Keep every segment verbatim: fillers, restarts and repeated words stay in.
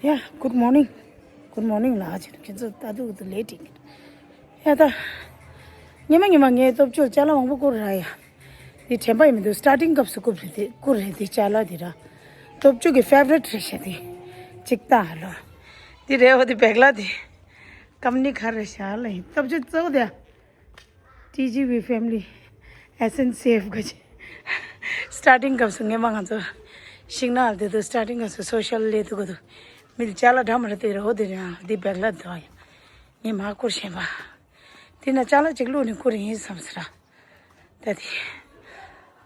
Yeah, good morning. Good morning ལ་ཨ་ཅེ་ཁྱེད་ཚོ་ད་དུང་དུ་ལེ་ཏིག་ཡ་ད། ཉི་མ་ཉི་མ་ངའི་སྟོབས་ཆུ་ཅ་ལག་མང་པོ་བསྐུར་ར་ཡ། འདི་དྲན་པ་ཡིན་མི་འདུག་སི་ཊར་ཊིང་སྐབས་སུ་བསྐུར་རེད་དེ་བསྐུར་རེད་དེ་ཅ་ལག་འདི་ར། སྟོབས་ཆུ་གི་ཕེ་ཝ་རི་ཊི་རེད་ཤག་དེ། ཅིག་ལྟ་ཧ་ལོ། འདི་རེད་འོ་དེ་བེག་ལ་དེ། ཀམ་ནི་ག་རེ་ཤག་ལ་ཡིན་སྟོབས་ཆུ་གཙོ་བོ་དེ། ཊི་ཇི་བི་ཕེ་མི་ལི་ཨེ་སེན་སེབ་ག་ཅི། སི་ཊར་ཊིང་སྐབས་སུ་ངས་མ་ང་ཚོ་ཤིང་ནགས་དེ་དུ་སི་ཊར་ཊིང་སྐབས་སུ་སོ་ཤལ་ལས་དུ་ག་དུ་མི་ལ་ཅ་ལག་འདྲ་མ་རེད་དེ་རོ་དེ་རེད་ཨ་དེ་བེག་ལ་དུ་ཨ་ཡ། ངས་མ་བསྐུར་ཤེས་པ། དེ་ན་ཅ་ལག་ཅིག་བླུགས་ནས་བསྐུར་ཡིན་བསམ་ཟེར་ཨ། ད་དེ་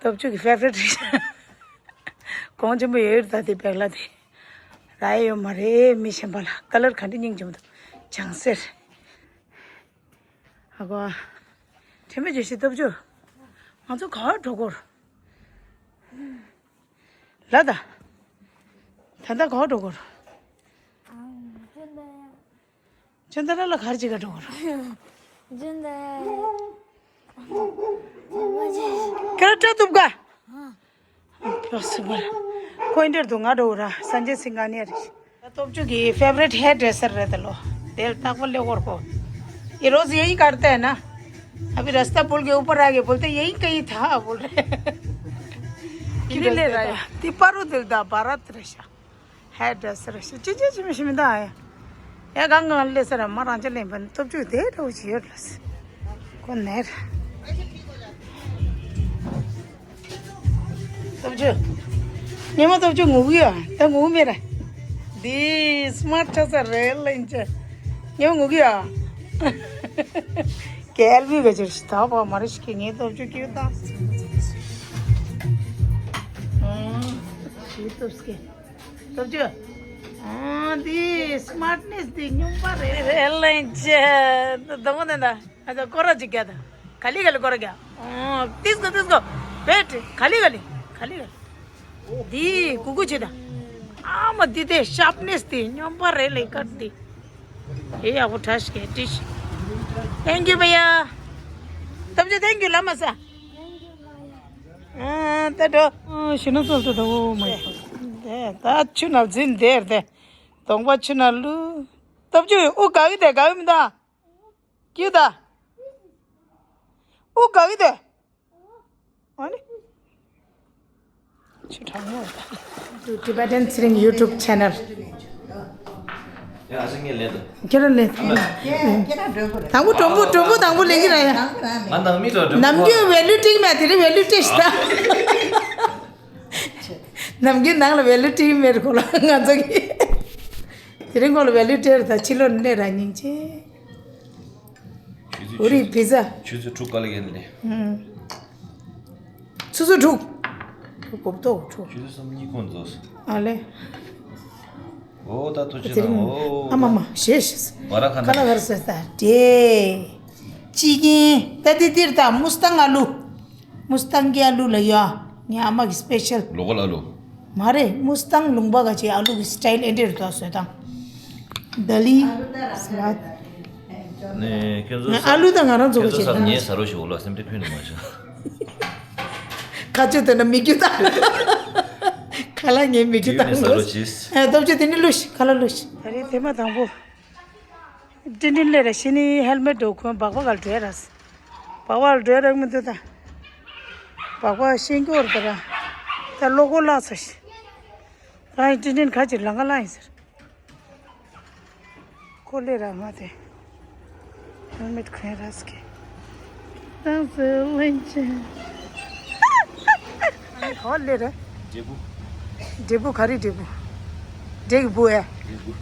སྟོབས་ཆུ་གི་ཕེ་ཝ་རི་ཊི་རེད་ཤག་གོང་ཆེན་པོ་ཡོད་རེད་ད་དེ་བེག་ལ་དེ། ར་ཡ་ཡོད་མ་རེད་མི་གཞན་པ་ལ་ཀ་ལར་ག་འདྲ་སྙིང་རྗེ་མོ་འདུག་ལྗང་སེར། ཨ་གོ། དྲན་པ་བརྗོད་ཤིག་སྟོབས་ཆུ། ང་ཚོ་ག་བར་འགྲོ་དགོས། ལ་ད། ད་ལྟ་ག་བར་འགྲོ་དགོས། ཅོན་ཏ་ར་ལ་ག་རེ་བྱེད་ག་འགྲོ་དགོས། ཅོན་ཏ་ར། ཁྱེད་རང་སྐྲ་གཏུབ་ག་ཨ། ལོ་སི་བར། ཁོ་ཨིན་ཊར་དུ་ང་འགྲོ་ར་སན་ཇེ་སིང་ག་ནི་ཡ་རེད། སྟོབས་ཆུ་གི་ཕེ་ཝ་རི་ཊི་ཧེར་ཌི་རེ་སར་རེད་ད་ལོ། དེ་ལ་རྟག་པར་སླེབས་དགོས་ཁོ། ये रोज यही करते हैं ना। अभी रास्ता पुल के ऊपर आ गए बोलते यही कहीं था बोल रहे हैं। किने ले रहा है? ती पारो दिल दा बारात रेशा। है दस रेशा। चिंचे चिमे शिमिदा आया। या गंगा ले सर हमारा चले बन तो जो दे दो जी लस। कौन है? སྟོབས་ཆུ། ཉི་མ་སྟོབས་ཆུ་ངུ་གི་ཡོད། ད་ངུ་མེད་ར། འདི་སི་མར་ཊི་ཆགས་ས་རེད་ལ་ཡིན་ཅེ། ཉི་མ་ངུ་གི་ཡོད། གལ་བི་ག་ཅིར་ཞིག་ད་བ་མ་རེ་ཞིག་གི་ངའི་སྟོབས་ཆུ་ཀྱི་ད། ཞིག་སྟོབས་ཀྱི། སྟོབས་ཆུ། འདི་སི་མར་ཊི་ནེ་སི་འདི་སྙོམས་པ་རེད། རེད་ལ་ཡིན་ཅེ། ད་མོ་ད་ད། ཨ་ད་སྐོར་ར་ཅིག་རྒྱག་ད། ག་ལི་ག་ལི་སྐོར་ར་རྒྱག་ཨོ། ཏིས་གོ་ཏིས་གོ་བེད། ག་ལི་ག་ལི། ག་ལི་ག་ལི། འདི་གུ་གུ་བྱེད་ད། ཨ་མ་འདི་དེ་ཤར་པ་ནེ་སི་དེ་སྙོམས་པ་རེད་ལེ་ཀ་འདི། ཨེ་ཡག་པོ་ཁྲ་ཞིག་གེ་ཏིས། Thank you བྷ་ཡ། ཐམས་ཅད་thank you ལ་མ་ས། ཨ་ད་འགྲོ། ཨ་ཤི་ན་ཚོལ་ཏོ་ད་འོ་མ་ཡ། དེ་ད་ཆུ་ནག་འཛིན་དེར་དེ། གདོང་པ་ཆུ་ནག་ལུ། སྟོབས་ཆུ་དབུ་དགའ་གི་དེ་དགའ་གི་མི་འདུག་ཀྱི་ད། ཨུ་ག་གི་དེ། ཨ་ནི། ཆུ་གྲང་མོ། Tibetan Sling YouTube channel། ཡ་ཨ་ཞེ་ངས་ལེན་དུ། ཁྱེད་རང་ལེན། དང་པོ་གྲོང་པོ་གྲོང་པོ་དང་པོ་ལེན་གི་ར་ཡ། ང་ནང་མི་ཚོ་གྲོང་པོ། ནམ་རྒྱུན་ཝེ་ལུ་ཏིག་མེད་དེ་རིང་ཝེ་ལུ་ཏིག་ཤི་ད། ནམ་རྒྱུན་ནང་ལ་ཝེ་ལུ་ཏིག་མེད་ཁོ་ལ་ང་ཚོ་གི། དེ་རིང་ཁོ་ལ་ཝེ་ལུ་ཏིག་ད་ཕྱི་ལོ་ནས་ར་སྙིང་རྗེ། ཨུ་རི་པི་ཛ། ཆུ་ཚོད་དྲུག་ག་ལ་ཡིན་ནི། ཆུ་ཚོད་དྲུག་དྲུག་གོ་ཏོ་དྲུག་ཆུ་ཚོད་སུམ་གཉིས་ཁོན་རྫོགས་སོང་། ཨ་ལེ། ཨོ་ད་ཐུགས་རྗེ་གནང་ཨོ། ཨ་མ་མ་ཞེས་ཞེས། བ་ར་ཁ་ན་ཁ་ལ་བར་སོ་ད་དེ། ཅི་གིན་ད་དེ་དེར་ད་མུ་སི་ཏང་ཨ་ལུ། མུ་སི་ཏང་གི་ཨ་ལུ་ལ་ཡོད། ངའི་ཨ་མ་གི་སི་པེ་ཤལ། ལོ་ཀལ་ཨ་ལུ། མ་རེད། མུ་སི་ཏང་ལུང་པ་ག་ཅིག་ཨ་ལུ་གི་སི་ཊའིལ་ཨེ་འདྲ་རེད་དོ་བཟོས་དང་། ད་ལི། སི་ལ་ད། ནས་ཁྱོད་ཚོ་ཨ་ལུ་དང་ང་རང་ཚོ་ག་ཁྱོད་ཚོ་ཅིག་སར་ཉལ་ཟ་རོ་ཞིག་འོ་ལ་སེམས་ཁྲལ་ཕུལ་ནི་མ་བྱུང་། ཁ་ཆུ་དེ་ན་མི་རྒྱུ་དང་། ཁ་ལ་ངའི་མི་རྒྱུ་དང་། ཟ་རོ་ཅིས། ཨ་སྟོབས་ཆུ་དེ་ནི་ལུས་ཤིག་ཁ་ལ་ལུས་ཤིག་ད་རེས་དེ་མ་དང་པོ། ཏིན་ཏིན་ལེ་ར་ཤི་ནི་ཧེལ་མེ་ཊི་འདྲ་ཁོན་སྦག་སྦག་ག་ལ་འགྲོ་ཡ་ར་སི། སྦག་སྦག་ལ་འགྲོ་ཡ་རག་མི་འདུག་ད། སྦག་སྦག་ཤེས་ཀྱི་ཡོད་རེད་ད་ར། ད་ལོ་གོ་ལག་ཚ་ཤི། ད་ཡིན་ཏིན་ཏིན་ཁ་ཅིག་ལང་ཀ་ལ་ཡིན་ཟེར། ཁོ་ལེ་ར་མ་དེ། ཧེལ་མེ་ཊི་ཁོན་ར་སི་ཀེ། ད་ཟེར་ལེན་ཅན། ཨ་ནི་ག་བ་སླེབས་རེད། འབྲས་བུ། འབྲས་བུ་ག་རེ་འབྲས་བུ། འབྲས་ཀྱི་བུ་ཨེ། འབྲས་བུ།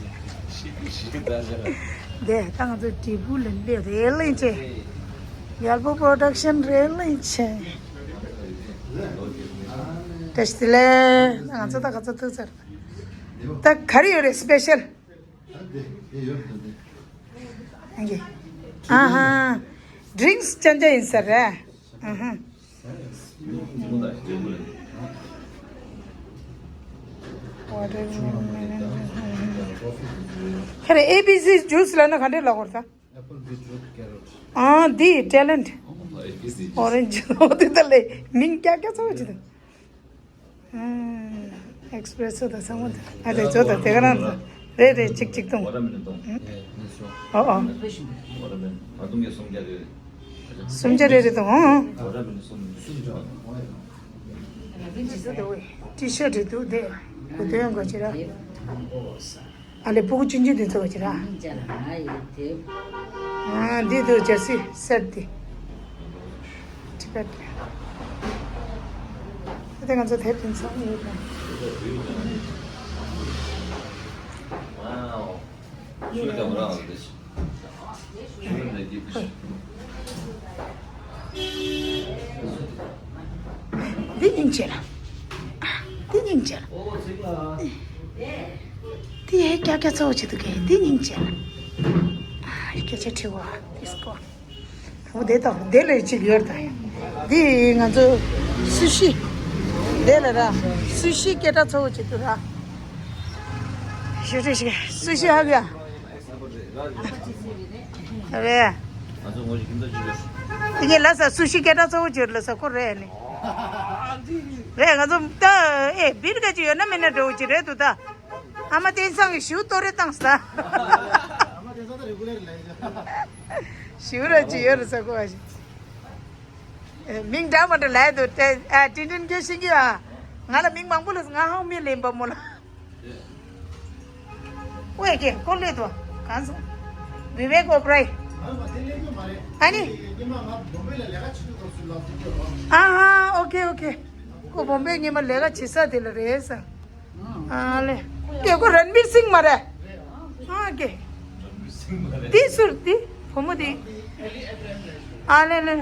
ཤི་ཤི་ད་ཟེར། དེ་ད་ང་ཚོ་འབྲས་བུ་ལ་སླེབས་རེད་ལེན་ཅེ། ཡལ་པོ་པོ་རོ་ཌག་ཤན་རེད་ལེན་ཅེ། བཀྲ་ཤིས་བདེ་ལེགས། ང་ཚོ་ད་ག་ཚོད་ཐུག་ཚར། ད་ག་རེ་ཡོད་རེད་སི་པེ་ཤལ། ཨ་ཧ། ཌི་རིང་སི་ཅན་ཅན་ཡིན་ས་རེད། ཨ་ཧ། ཁ་རེ་ཨེ་བི་སི་ཇུས་ལབ་ན་ག་འདྲས་ལབ་དགོས་རེད་ད། Apple, beetroot, carrot. ཨ་འདི་ཊེ་ལེན་ཊི། ཨོ་རེན་ཇི་ཨོ་དེ་ད་ལས་མིང་རྒྱག་རྒྱག་ཚ་བ་ཅི་ད། ཨེག་སི་པི་རེ་སོ་དང་ཚང་མ་དང་ཨ་དེ་ཚོ་དང་དེ་ག་རང་དང་ རེད་རེད། གཅིག་གཅིག་སྟོང་། ཝ་ཊར་མེ་ལོན་སྟོང་། ཨོ་ཨོ། ཝ་ཊར་མེ་ལོན་ང་སྟོང་གི་སུམ་བརྒྱ་རེད། སུམ་བརྒྱ་རེད་རེད་སྟོང་། ཨོ། ཝ་ཊར་མེ་ལོན་སུམ་སུམ་བརྒྱ། ཊི་ཤར་རེད་འདུག་དེ། གོ་དོན་ག་ཅི་ར། ཨ་ལེ། སྤུ་གུ་ཆུང་ཆུང་དེ་ཚོ་ག་ཅི་ར། ཨ་འདི་འདུག་ཇར་སི་སེཊ་དེ། ཊི་བེཊ་ལ། ད་ང་ཚོ་དེབ་དེ་ཚང་ཡོད་དང་། འདི་སྙིང་རྗེ་ལ། འདི་སྙིང་རྗེ་ལ། འདི་ཡའི་ཀྱ་ཀྱ་ཚ་བོ་བྱེད་དུ་གས་འདི་སྙིང་རྗེ་ལ། སྐད་ཆ་དྲི་བ་དིས་ཀོ། འོ་དེ་དང་དེ་ལས་གཅིག་ཡོད་དང་། འདི་ང་ཚོ་སུ་ཤི། དེ་ལ་ར། སུ་ཤི་སྐད་གྲགས་ཚ་བོ་བྱེད་དུ་ར། ཞུ་རེ་ཞིག་སུ་ཤི་ཧ་གི་ཡ། རེད། ང་ཚོ་ངོ་ཤེས་ཁྱིམ་ཚང་གཅིག་རེད། དེ་ངས་ལ་ས་སུ་ཤི་སྐད་གྲགས་གཙོ་བོ་བྱོས་ལ་ས་ཁོ་རེད་ནི། རེད། ང་ཚོ་ད་ཨེ་བིར་ག་ཅིག་ཡོད་ན་མེད་ན་འགྲོ་གི་ཅིག་རེད་འདུག་ད། ཨ་མ་བསྟན་སང་གི་ཞུ་ཏོ་རེ་བཏང་ས། ཞུ་ར་ཅིག་ཡོད་རེད་ས་ཁོ་བ་ཞིག་ཨེ་མིང་འདྲ་མ་འདྲ་ལབ་འདུག་ཏྲེ་ཨ་ཏྲིན་ཏྲིན་སྐད་ཤེས་ཀྱི་ཨ། ང་ལ་མིང་མང་པོ་ལ་ང་ཧང་མི་ལེན་པ་མོ་ལ། ཨོ་ཡ་ཀེ་ཀོ་ལེ་དོ། གང་སོང་། བི་བེག་ཨོ་བྲའི། ཨ་ནི། ཨ་ཧ་ཨོ་ཁེ་ཨོ་ཁེ། ཁོ་བོམ་བེ་ཉི་མ་ལས་ཀ་བྱེད་ས་དེ་ལ་རེད་ས། ཨ་ལེ། ཀེ་ཁོ་རན་བིར་སིང་མ་རེད། ཨ་ཀེ། དེ་སུར་དེ་བུ་མོ་དེ། ཨ་ལེ་ལེ།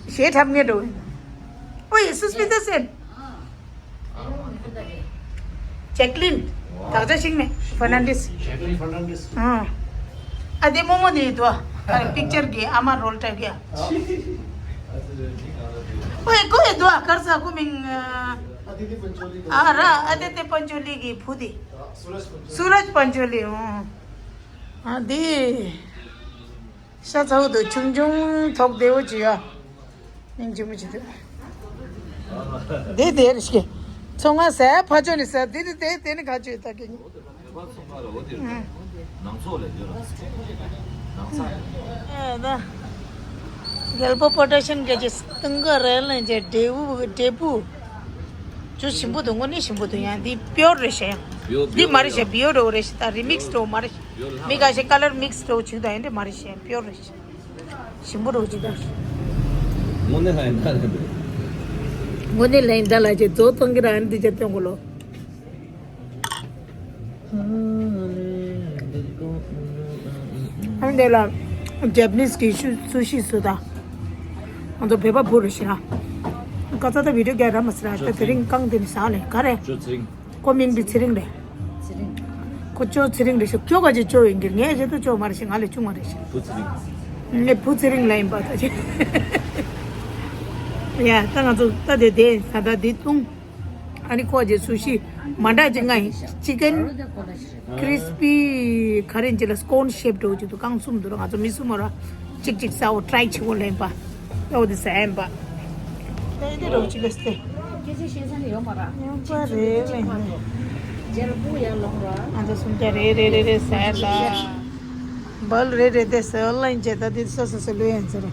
ཞེ་འཁྲབ་ངེས་འགྲོ། ཨོ་ཡེ་སུས་མི་ད་སེན། ཇེཀ་ལིན། དག་ཆ་ཤིང་མེ། ཧྥར་ནན་ཌེས། ཇེཀ་ལིན་ཧྥར་ནན་ཌེས། ཨ་དེ་རྨོ་མོ་དེ་ཡི་དུ་ཨ། པིག་ཅར་གི་ཨ་མ་རོལ་སྤྲད་གི་ཨ། ཨོ་ཡེ་ཀོ་ཡེ་དུ་ཨ་གར་ས་ཀོ་མིང་། ཨ་ར་ཨ་དེ་དེ་པན་ཅོ་ལི་གི་བུ་དེ། སུ་ར་ཇ་པན་ཅོ་ལི། ཨ་དེ། ཤ་ཚ་བོ་དུ་ཆུང་ཆུང་ཐོག་བདེ་བོ་ཅི་ཡ། སྙིང་རྗེ་མོ་ཅི་དུ། དེ་དེ་རེ་ཞིག་ཚོ་ང་ཟ་ཕ་ཆོ་ནི་ཟ་དེ་དེ་དེ་དེ་ནི་ག་ཅོ་ད་གི། ནང་ཚོགས་ལས་ཡོད་ལ། ཨེ་ད། རྒྱལ་པོ་པོ་ཊ་ཤན་ག་ཅི་སྟོང་ག་རེ་ལེན་ཅེ་འབྲས་བུ་འབྲས་བུ། ཅུ་ཞིམ་པོ་དུ་དངོས་གནས་ཞིམ་པོ་དུ་ཡང་འདི་པིའོར་རེ་ཤེ་ཡང་། འདི་མ་རེ་ཤེ་བིའོ་རོ་རེ་ཤེ་ད་རི་མིག་སི་རོ་མ་རེ་ཤེ། མི་ག་ཤེ་ཀ་ལར་མིག་སི་རོ་ཆུ་ད་ཡང་འདི་མ་རེ་ཤེ་པིའོར་རེ་ཤེ། ཞིམ་པོ་རོ་ཅི་ད། དངོས་གནས་ལ་ཡིན་ད་ལ་འདི། དངོས་གནས་ལ་ཡིན་ད་ལ་ཅེ་ཛོ་ཚང་གི་ར་འདི་ཅེ་སྟོན་གོ་ལོ། ཨ་འདི་ལ་ཇེཔ་ནིས་ཀྱི་ཤུ་སུ་ཤི་སུ་ད། ང་ཚོ་བོད་པ་བུ་རུ་ཤི་ར། ཀ་ཙ་ད་བི་ཌིའོ་རྒྱག་ར་མ་སི་ར་ད་དེ་རིང་རྐང་དེ་ནི་ཟ་ལེ་ག་རེ། ཅོ་ཚེ་རིང་། ཁོ་མིང་འདི་ཚེ་རིང་རེད། ཁོ་ཅོ་ཚེ་རིང་རེད་ཤོ་ཁྱོ་ག་ཅེ་ཅོ་ཡིན་གྱི་ངས་ཇེ་ཏོ་ཅོ་མ་རེད་ཤི་ང་ལས་ཆུང་མ་རེད་ཤི། བུ་ཚེ་རིང་། ངས་བུ་ཚེ་རིང་ལ་ཡིན་པ་ད་ཅེ། ཡ་ད་ང་ཚོ་ད་དེ་དེ་ས་ད་དེ་བཏུང་། ཨ་ནི་ཁོ་ཅེ་སུ་ཤི་མ་འདྲ་ཅེ་ང་ཡིན་ཅི་ཀན། ཁི་རི་སི་པི་ག་རེ་ཅེ་ལ་སྐོན་ཤེབ་འགྲོ་ཅེ་དུ་གང་གསུམ་དུ་ར་ང་ཚོ་མི་གསུམ་མ་ར་གཅིག་གཅིག་ཟ་འོ་ཊ་རའི་བྱེད་འོ་ལེན་པ། ཨོ་དེ་ཟ་ཡིན་པ། ད་ཡིན་དེ་རོ་ཅི་ལེ་སྟེ། སྐད་ཆ་བཤད་ས་ནི་ཡོད་མ་ར། ཡོད་པ་རེད་ལེ། རྗེར་སྤུ་ཡར་ལོང་ར། ང་ཚོ་སུམ་ཆ་རེ་རེ་རེ་རེ་ཟ་ཡ་ད། བལ་རེ་རེ་དེ་ཟ་ལ་ཡིན་ཅེ་ད་དེ་ས་ས་ས་ལུ་ཡིན་ཟེར།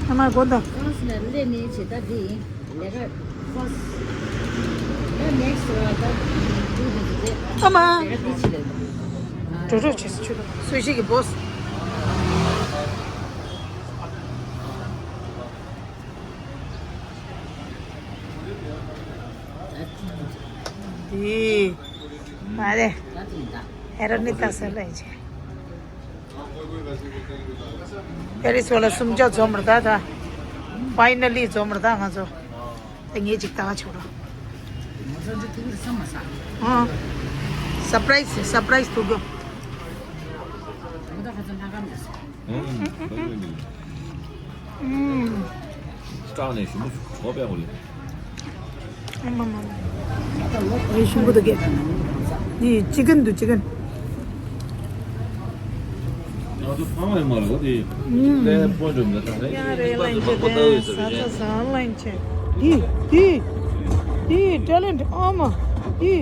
ཨ་མ་གོ་ད། ཨ་ས་ནས་ལེ་ནི་ཅེ་ད་དེ་ཡིན། ལས་ཀ་ཕོ་སི། ད་ནེག་སི་ཊི་ར་ད་ཏུ་དེ་དེ་དེ། ཨ་མ། ལས་ཀ་དེ་ཅི་ལས་དེ། འགྲོ་འགྲོ་བྱེད་སུ་ཆུ་ལ་སུ་ཞིག་གི་བོ་སི། དེ། མ་རེད། ད་དེ་ཡིན་ད། ཧེ་ར་ནི་ད་ས་ལ་ཡིན་ཅེ། པེ་རི་སི་བ་ལ་སུམ་ཆ་འཛོམས་ར་ད་ད། ཕའི་ནལ་ལི་འཛོམས་ར་ད་ང་ཚོ། ད་ངས་ཅིག་ལྟ་བ་ཆོག་ར། ཨང་། སར་པ་རའི་སི་སར་པ་རའི་སི་ཐུག་གོ། སྐྲག་ནས་ཞུམ་པོ་གྲོགས་པས་འོ་ལེ། ཨེ་མ་མ། ཨེ་ཞུམ་པོ་དུ་གེ། འདི་ཅི་ཀན་འདུག་ཅི་ཀན། ང་ཚོ་ཕ་མ་ཡིན་མ་རེད་འོ་དེ། ཨུམ། ལས་ཕོ་འཇོམས་ནས་ད་རེས་ཡང་རེད་ལན་ཅེ་དེ་ས་ས་ས་ལན་ཅེ། འདི་འདི་འདི་ཊེ་ལེན་ཊི་ཨ་མ་འདི།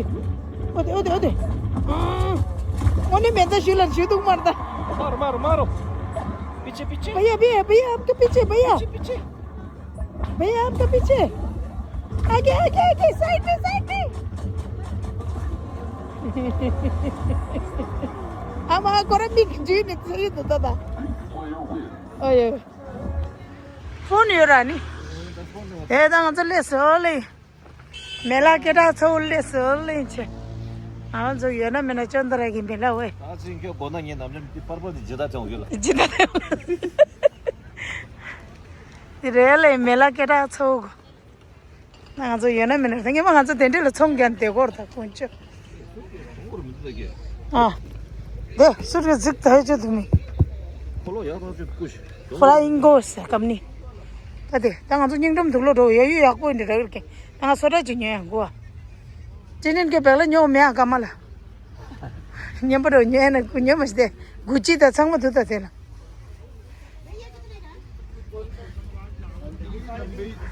ཨོ་དེ་ཨོ་དེ་ཨོ་དེ། ཨོ་ནི་མེ་ད་ཤུ་ལ་ཤུ་དུག་མར་ད། मारो मारो मारो। पीछे पीछे। भैया भैया भैया आपके पीछे भैया। पीछे पीछे। भैया आपके पीछे। आगे आगे आगे साइड में साइड में। हम हाँ कोरा मिक जी ने सही तो दादा। ओए। फोन यो रानी। ए दांगा चले सोले। མེ་ལ་སྐད་གྲགས་ཚ་བོ་སླེབས་སོང་། གླེང་ཆེ། ང་ཚོ་ཡོད་ན་མེད་ན་ཅོན་ཏ་ར་གི་མེ་ལ་ཝེ། ད་ཅིང་ཁྱོད་དགོས་ན་ངས་ནམ་ཉམས་ཀྱི་པར་པར་དེ་ཇི་ལྟར་བྱུང་ཡོད་ལ། ཇི་ལྟར་དེ་རེད་ལེ། མེ་ལ་སྐད་གྲགས་ཚ་བོ། ང་ཚོ་ཡོད་ན་མེད་ན་ད་ངས་མ་ང་ཚོ་དེ་འདྲས་ལ་ཚོང་རྒྱག་དེ་སྐོར་ད་དཀོན་མཆོག་ཨ། དེ་སུ་རེ་གཟིགས་ད་ཧེ་ཅོ་དུ་མི། ཁོ་ལོ་ཡག་ཐག་ཆོད་ཀུ་ཤི། Flamingo ཟེར་སྐབས་ནི། ད་དེ་ད་ང་ཚོ་སྙིང་ཁྲོམ་དུག་ལོ་འགྲོ་ཡ་ཡུལ་ཡག་པོ་འདི་ར་ཡོད་ཀྱི། ད་ང་སོ་ཏྲ་ཅིག་ཉོས་ཡང་དགོས། ཅི་ནན་གྱི་བེག་ལ་ཉོ་མེད་ཨ་ཀ་མ་ལ། ཉན་པ་རོ་ཉོས་ན་ཉོས་མ་ཤི་དེ་གུ་ཅི་ད་ཚང་མ་དུ་ད་དེ་ལ།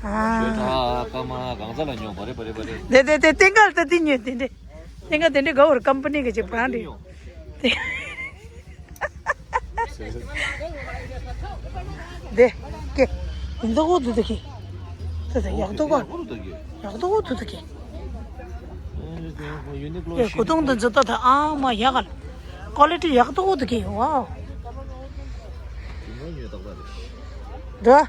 ཨ། ད་ཀ་མ་གང་ས་ལ་ཉོ་བ་རེ་བ་རེ་བ་རེ། དེ་དེ་དེ་ཏེང་ཀལ་ད་དེ་ཉོས་དེ་འདྲས། ཏེང་ཀལ་དེ་འདྲས་ག་བར་ཀམ་པ་ནི་གི་ཅིག་བྲང་རེད། དེ། དེ། ཀེ། འདི་འདོག་འདུག་དེ་ཀེ། དེ་དེ་ཡག་འདོག་ག་ཡག་འདོག་འདུག་དེ་ཀེ། ཀེ་གོ་ཏོང་དུ་འཛུལ་ཏོ་དེ་ཨ་མ་ཡག་ག་ཀོ་ལི་ཊི་ཡག་འདོག་འདུག་དེ་ཀེ། ཝའོ། འདི།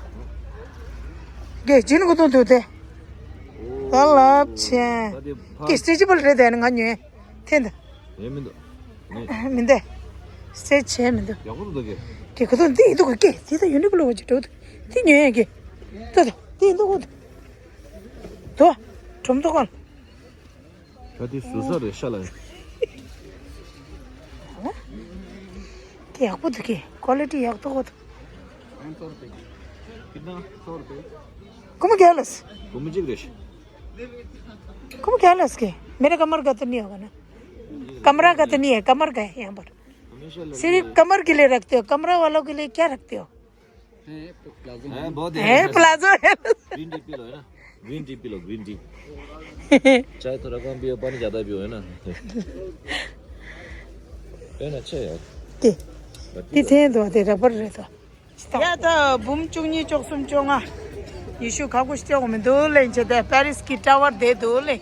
ཀེ་ཇིན་གོ་ཏོང་འདུག་དེ། ད་ལབ་ཆེན། ཀེ་སི་ཊེ་ཅི་བལ་རེད་དེ་ནི་ང་ཉོས། ཐེན་ད། ཡེ་མི་འདུག་མི་འདུག་སེ་ཆེ་མི་འདུག་ཡག་པོ་འདུག་གེ། གེ་ཁོ་ཚོ་འདི་ཡིན་འདུག་གེ། དེ་ད་ཡུ་ནི་ཀློ་བ་ཅིག་འགྲོ་འདུག་དེ་ཉོས་ཡ་གེ། ད་ད་དེ་ཡིན་འདུག་གོ། ད་ཁྲོམ་ཐོག་ག་ད་དེ་ཟུར་ས་རེད་ཤ་ལ། དེ་ཡག་པོ་འདུག་གེ། ཀོ་ལི་ཊི་ཡག་ཏོག་གོ། ཁོ་མོ་ག་ལས། ཁོ་མོ་གཅིག་རེད། ཁོ་མོ་ག་ལས་གེ། མེ་ར་ཀ་མར་ག་ཏི་ནི་ཡོ་ག་ན། कमरा का तो नहीं है, कमर का है यहाँ पर। सिर्फ कमर के लिए रखते हो, कमरा वालों के लिए क्या रखते हो? है, बहुत है। प्लाजो है। ग्रीन टी पी लो, है ना? Green tea P low, green tea. चाय थोड़ा कम पियो, पानी ज्यादा पियो, है ना? पेन अच्छा है यार। ཏི་ཏི་ཐེན་དོ་དེ་ར་པར་རེད་དོ། ཡ་ད་འབུམ་བཅུ་གཉིས་བཅུ་གསུམ་བཅོ་ལྔ། ཉི་ཤུ་ཁ་ཁུ་སྤྲད་འོང་མི་འདུག་ལེ། འཆི་དེ་པེ་རིས་ཀྱི་ཊ་ཝར་དེ་འདུག་ལེ།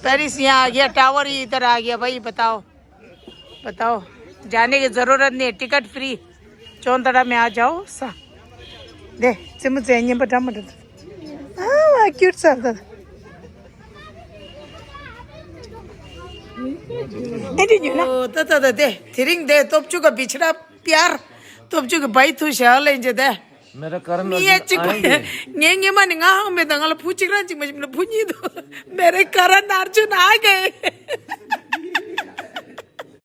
पेरिस यहाँ आ गया, टावर ही इधर आ गया भाई, बताओ। बताओ। जाने की जरूरत नहीं है, टिकट फ्री। चौंतरा में आ जाओ सा। दे, सिम से नहीं बटा मत। हाँ, वाह, क्यूट सा था। तेरी न्यू ना। ओ, ता, ता, ता, दे। थिरिंग दे, तोपचू का बिछड़ा प्यार। तोपचू के भाई तू शाल है जे दे। मेरा कारण अर्जुन आएंगे। ངའི་ཉི་མ་ནི་ང་ཧང་མེད་ད་ང་ལ་བུ་གཅིག་རང་གཅིག་མ་ཞིག་ལ་བུ་གཉིས་འདུག मेरे कारण अर्जुन आ गए।